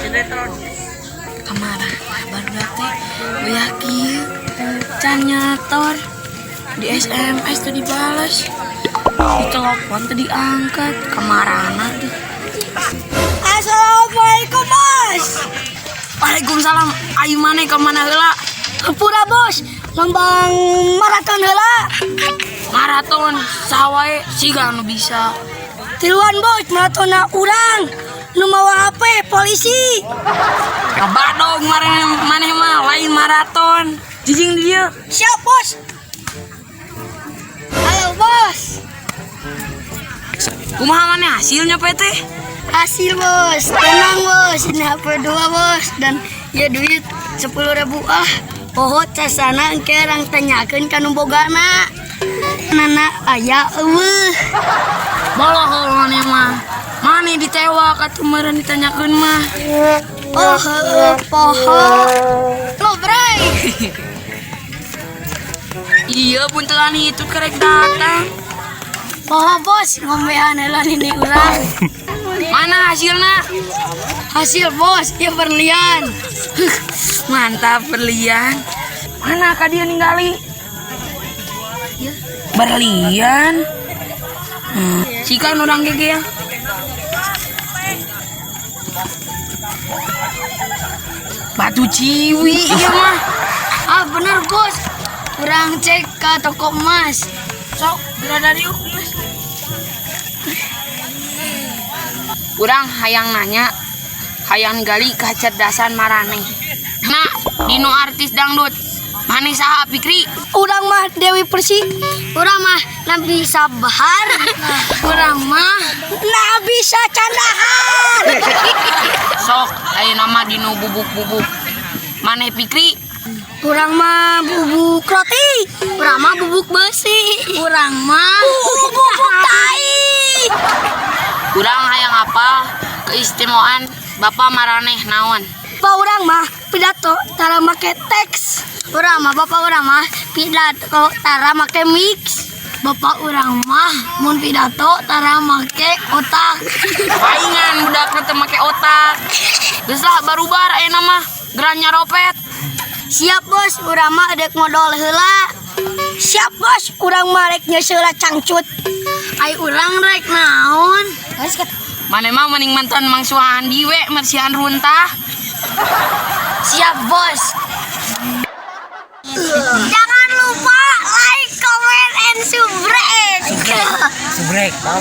Sinetron. Kamana barudak teh beak kieu, can nyator, di SMS teu dibales, di telepon teu diangkat, kamarana tuh? Assalamualaikum, Bos. Waalaikumsalam. Ayo, maneh ka mana heula? Hampura, Bos, lomba maraton heula. Maraton saha wae siga nu bisa. Tiluan, Bos, maratona urang. Nu mawa HP polisi. Kabadog maneh maneh mah, lain maraton. Jijing di dieu. Siap, Bos. Halo, Bos. Kumaha maneh hasilnya teh? Hasil, Bos, tenang, Bos. Ini HP dua, Bos, dan ya duit 10.000 ah. Poho casana, engke urang tanyakeun ka nu bogana. Nana aya euweuh. Bolohol maneh mah. Maneh ditewak atuh meureun ditanyakeun mah. Oh, heueuh, poho. Lo, bray. Iya, buntelan itu kerek datang. Poho, Bos, ngombean heula nini urang. Mana hasilnya? Hasil, Bos, ya berlian. Mantap, berlian. Mana ka dia ninggali? Ya. Berlian. Sikan urang gege ya. Batu ciwi ieu mah. Ah, bener, Bos. Urang cek ke toko emas. Sok, berada diuk, Mas. Urang hayang nanya, hayang gali kecerdasan maraneh. Nah, dino artis dangdut. Maneh saha, Pikri? Urang mah Dewi Persik. Urang mah Nabi Sabahar. Urang mah Nabi Sacandahar. Sok, ayo nama dino bubuk-bubuk. Maneh, Pikri? Urang mah bubuk roti. Urang mah bubuk besi. Urang mah bubuk tai. Urang hayang apa keistimewaan Bapak maraneh naon? Bapak urang mah pidato tara make teks. Urang mah bapak urang mah pidato tara make mix. Bapak urang mah mun pidato tara make otak. Paingan budak teu make otak. Geus lah, barubar ayeuna mah geura nyaropet. Siap, Bos, urang mah dek modol heula. Siap, Bos, urang mah rek nyeuseulah cangcut. Ai urang rek naon? Geus. Maneh mah mending mantan Mang Suhandi we, mersihan runtah. Siap, Bos. Jangan lupa like, comment, and subscribe. Subrek.